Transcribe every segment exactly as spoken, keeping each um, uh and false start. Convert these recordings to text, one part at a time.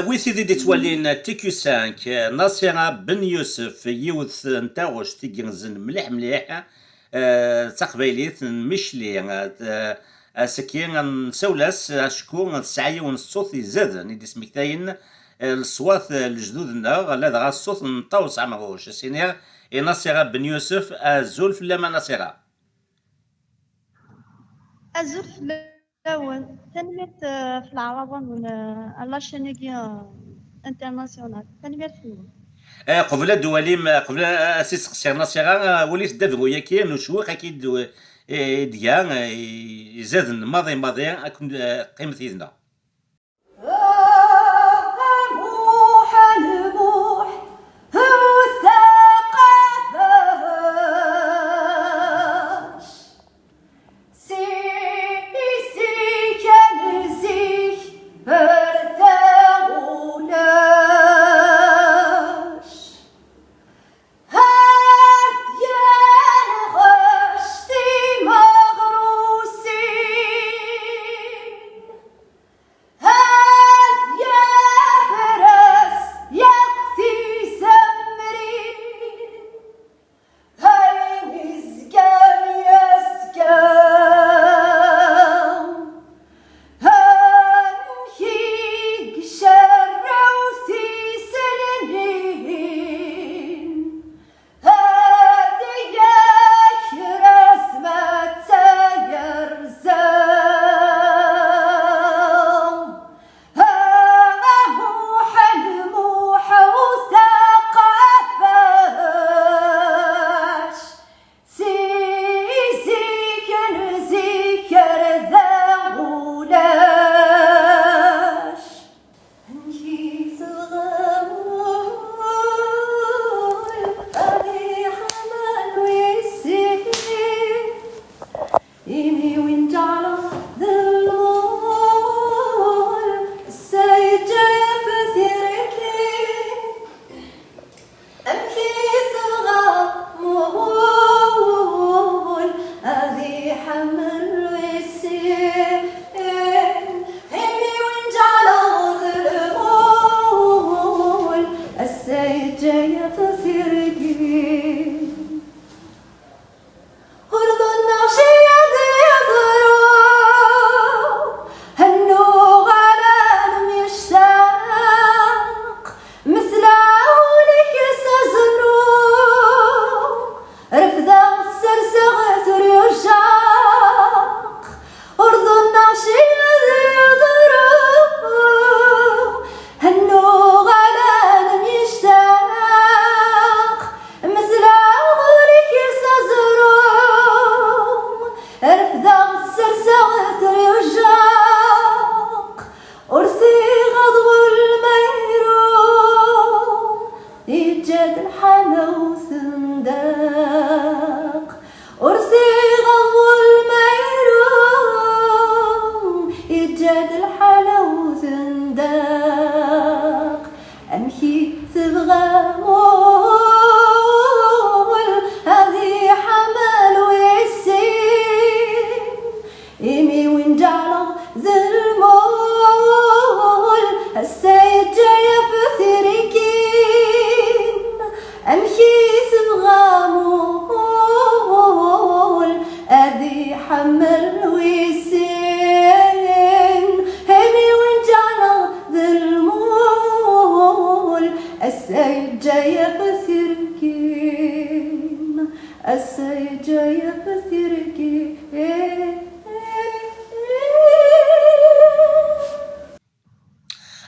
Wi tid i d-ittwalin T Q cinq, Nasira Ben Yusef, yiwet n taɣect igerrzen mliḥ mliḥ, eh, d taqbaylit n Micli, eh, ass-agi ad nsawel-as acku tesɛa yiwen ṣṣut izaden i d-ismektayen, eh, leṣwat, eh, lejdud-nneɣ, ladɣa ṣṣut n Ṭawes Ɛemruc. As-iniɣ i Nasira Ben Yusef, azul fell-am a Nasira. Azul fell-awen. Tanemmirt, eh, ɣef leɛraḍa-nwen, eh, ar la chaîne-agi, eh, internationale. Tanemmirt-nwen. Eh, qbel ad d-walim, eh, qbel a-, a s-isteqsiɣ Nasira, eh, walit-d abru-yagi n ucewwiq-agi d-, eh, i d-tga, eh, i-, izaden maḍi maḍi, ad ken-, eh, qqimet yid-neɣ.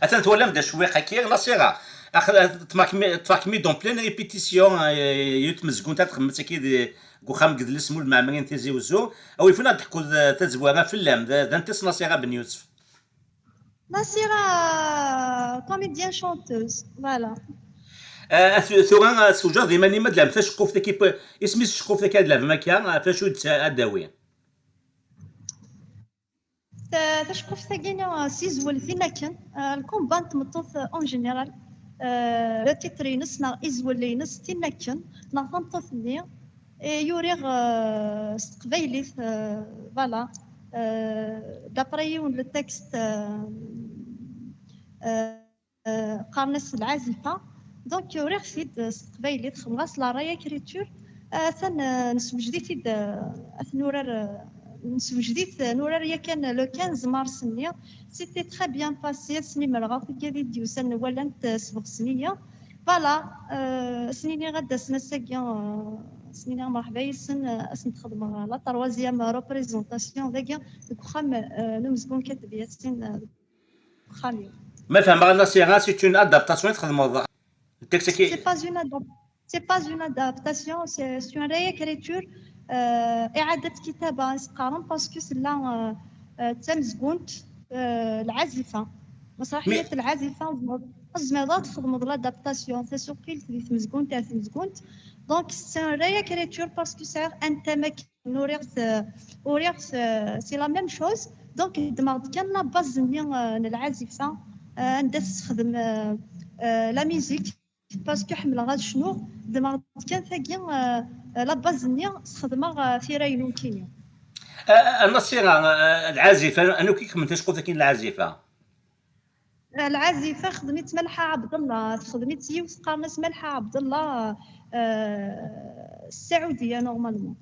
Atan twalam d acewwiq-agi, Nasira. Ax-, ṭṭfeɣ-kem-, ṭṭfeɣ-kem-id en pleine répétition, eh, yiwet tmezgunt ad txemmet-agi di, deg uxxam n yidles Mulud Mɛemmri n Tizi Uzzu. A wi yufan ad d-teḥkuḍ, eh, tazwara fell-am, d, d anta-tt Nasira Ben Yusef? Nasira, comédienne chanteuse, voilà. Eh, tu-, tura, eh, tewjaḍ iman-im ad d-tleɛbem taceqquft-agi, isem-is tceqquft-agi ad d-tleɛbem akka, eh, f acu d-, ad d-tawi? Ta-, taceqquft-agi-nni, eh, s izwel tin akken, eh, lkumba n tmeṭṭut, eh, en général, eh, le titre-ines neɣ izwel-ines tin akken, neɣ tameṭṭut-nni, i uriɣ, eh, s teqbaylit, eh, voilà, eh, d'après yiwen le texte, eh, eh, qqaren-as lɛazifa. Donc, uriɣ-t-id s teqbaylit, xedmeɣ-as la réécriture. Atan, euh, neswejed-it-id, euh, ad t-nurar, euh, neswejed-it, euh, nurar yakan le quinze mars-nni. C'était très bien passé, ad sen-imreɣ akk i d-yusan, walan-t, euh, sbexsen-iyi. Voilà, euh, ad sen-iniɣ ad d-asen ass-agi, euh, ad sen-iniɣ mṛeḥba yid-sen, euh, ad sen-d-xedmeɣ la troisième représentation dagi deg uxxam, euh, n umezgun Kateb Yasin, euh, deg uxxam-iw. Ma fehmeɣ, Nasira, c'est une adaptation i txedmeḍ. C'est pas une adap-, c'est pas une adaptation, c'est, c'est une réécriture, euh, إعادة كتابة, parce que c'est là, euh, euh, d tamezgunt, euh, lɛazifa. مسرحية العازفة, tzemreḍ ad txedmeḍ l'adaptation, tasuqilt di tmezgunt ar tmezgunt. Donc, c'est une réécriture parce que c'est un thème n uriɣ-t, uriɣ-t, c'est la même chose. Donc, ddmeɣ-d kan la base-nni, euh, n lɛazifa, euh, anda tessexdem, euh, euh, la musique, parce que ḥemmleɣ ad cnuɣ, ddmeɣ-d kan tagi, euh, euh, la base-nni, sxedmeɣ, euh, tira-inu nekkini. A, a, a Nasira, a, lɛazifa, anwa i k-ixedmen taceqquft-agi n lɛazifa? Lɛazifa xdem-itt Malḥa Ɛebdellah, texdem-itt yiwet qqaren-as Malḥa Ɛebdellah, euh, Ssaɛudiya, normalement.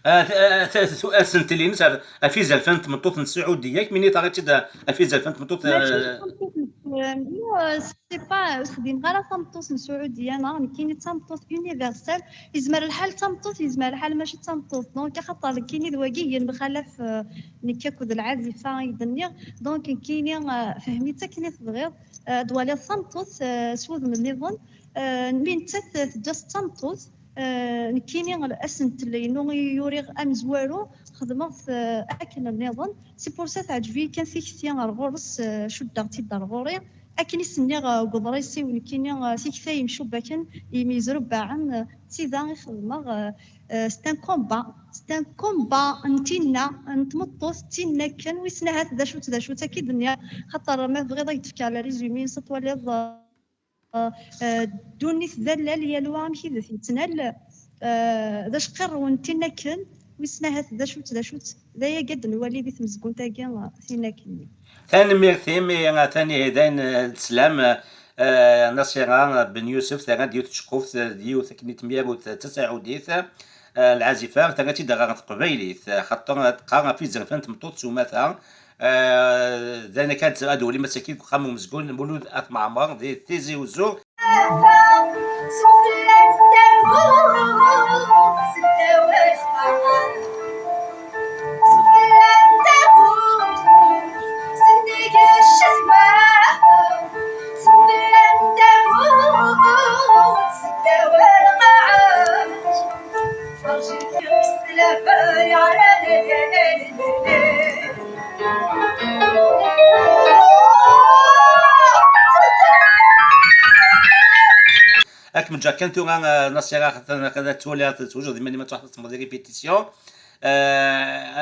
Ah, t-, ah, t-, t-, asentel-ines ɣef, ɣef izerfan n tmeṭṭut n Ssaɛudiya, kemmini taɣ-itt-id ɣef izerfan n tmeṭṭut, mačči, euh, d tameṭṭut n, euh, c'est pas, ur xdimeɣ ara tameṭṭut n Ssaɛudiya, neɣ nekkini d tameṭṭut universelle, yezmer lḥal d tameṭṭut, yezmer lḥal mačči d tameṭṭut. Donc, axaṭer nekkini d wagi i yemxalaf, euh, nekk akked lɛazifa i d-nniɣ. Donc, nekkini, euh, fhem-itt akken i tebɣiḍ. Euh, ad twaliḍ tameṭṭut, euh, s wudem nniḍen. Euh, mi nettat tedda s tameṭṭut, euh, nekkini asentel-inu i uriɣ amezwaru, xedmeɣ-t, euh, akken nniḍen. C'est pour ça teɛǧeb-iyi kan tikti ar ɣur-s, euh, cuddeɣ-tt-id ar ɣur-i. Akken i s-nniɣ, euh, deg uḍris-iw nekkini, euh, tikta yemcubbaken, yemyezrubbaɛen, euh, d tida i xedmeɣ, euh, euh, c'est un combat, c'est un combat n tinna, n tmeṭṭut, d tinna kan, wissen ahat d acu-tt, d acu-tt, akka i d-nniɣ, xaṭer ma tebɣiḍ ad k-d-fkeɣ le résumé-ines, ad twaliḍ, euh, euh, ddunit d allal, yal wa amek i d t-yettnal, euh, d acqirrew n tinna kan, wissen ahat d acu-tt, d acu-tt, d ayagi ad nwali di tmezgunt-agi, euh, tinna kan. Tanemmirt-im, atan ihi dayen, eh, d sslam, eh, Nasira Ben Yusef, terra-d yiwet n tceqquft, eh, d yiwet akken i temyarut, eh, d tasaɛudit, eh, lɛazifa, terra-tt-id ɣer teqbaylit, eh, xaṭer, eh, teqqar ɣef izerfan n tmeṭṭut s umata, eh, d ayen akka ad, ad d-twalim ass-agi deg uxxam umezgun Mulud At Mɛemmer di Tizi Uzzu. Ad kem-ǧǧeɣ kan tura, eh, Nasira, ad, ad twaliḍ, ad twejdeḍ iman-im, ad tṛuḥeḍ ad tsemmeḍ les répétitions. Eh,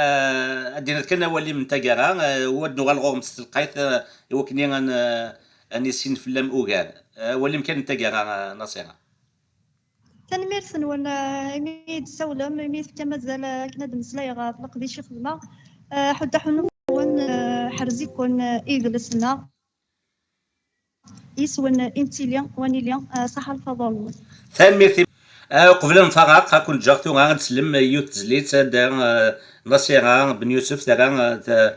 eh, ad d-tiniḍ kan awal-im n taggara, eh, u ad nuɣal ɣur-m s telqayt, eh, i wakken ad n-, ad nissin fell-am ugar. Eh, awal-im kan n taggara, eh, Nasira. Tanemmirt-nwen, eh, imi i d-tsawlem, imi i tefkam azal, eh, akken ad d-mmeslayeɣ ɣef leqdic i xedmeɣ. Eh, ḥuddaḥ-nwen, eh, ḥerz-iken, eh, idles-nneɣ. Iswen, eh, i nettili, wa nili, eh, ṣaḥa lfaḍel-nwen. Tanemmirt-im. Eh, uqbel ad nfareq, ad ken-ǧǧeɣ tura ad teslem yiwet tezlit, anda, eh, Nasira Ben Yusef terra, eh, t-,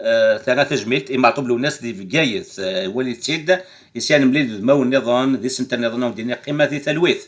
eh, terra tajmilt i Meɛṭub Lwennas di Bgayet. Eh, walit-tt-id, i s-, ad nemlil d udmawen nniḍen, d isental nniḍen, ad wen-d-iniɣ qqimet di talwit.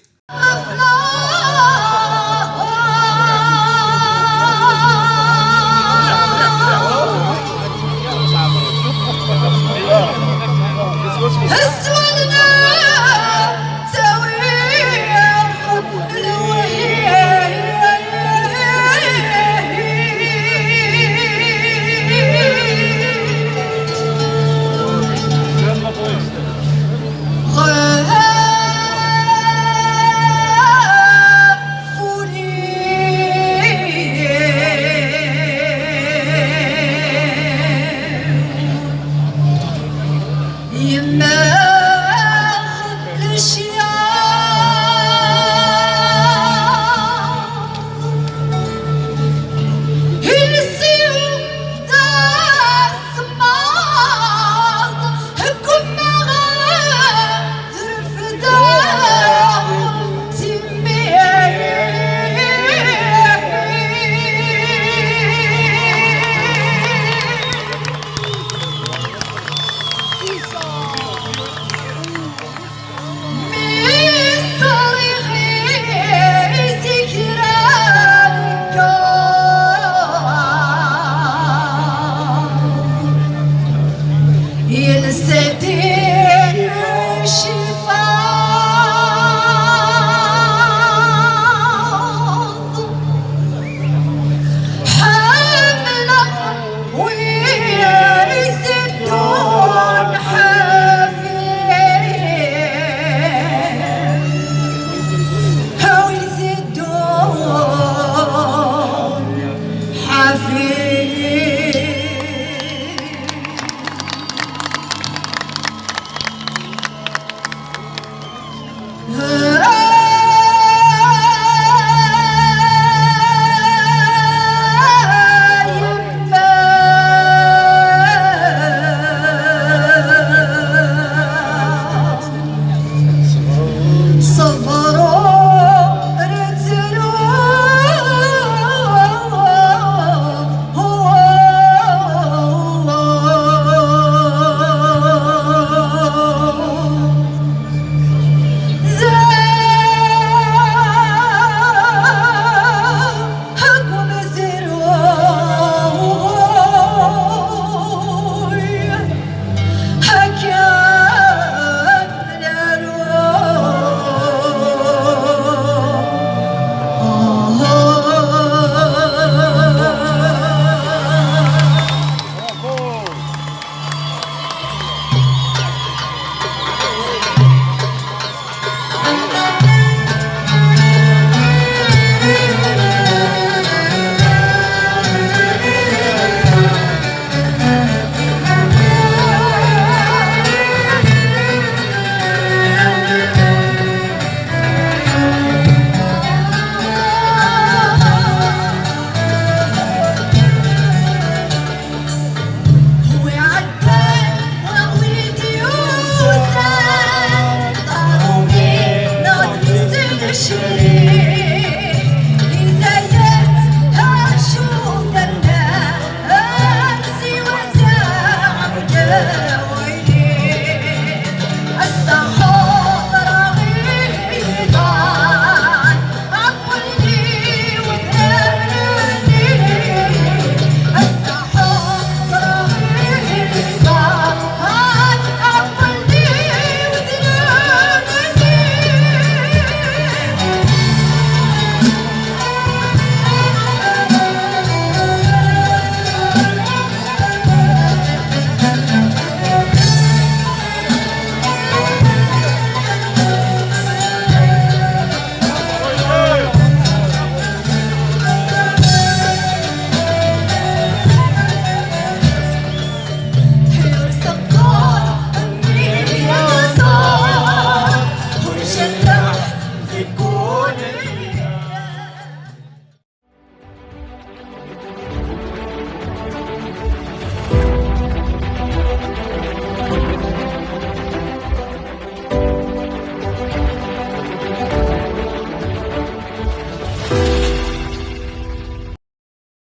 C'était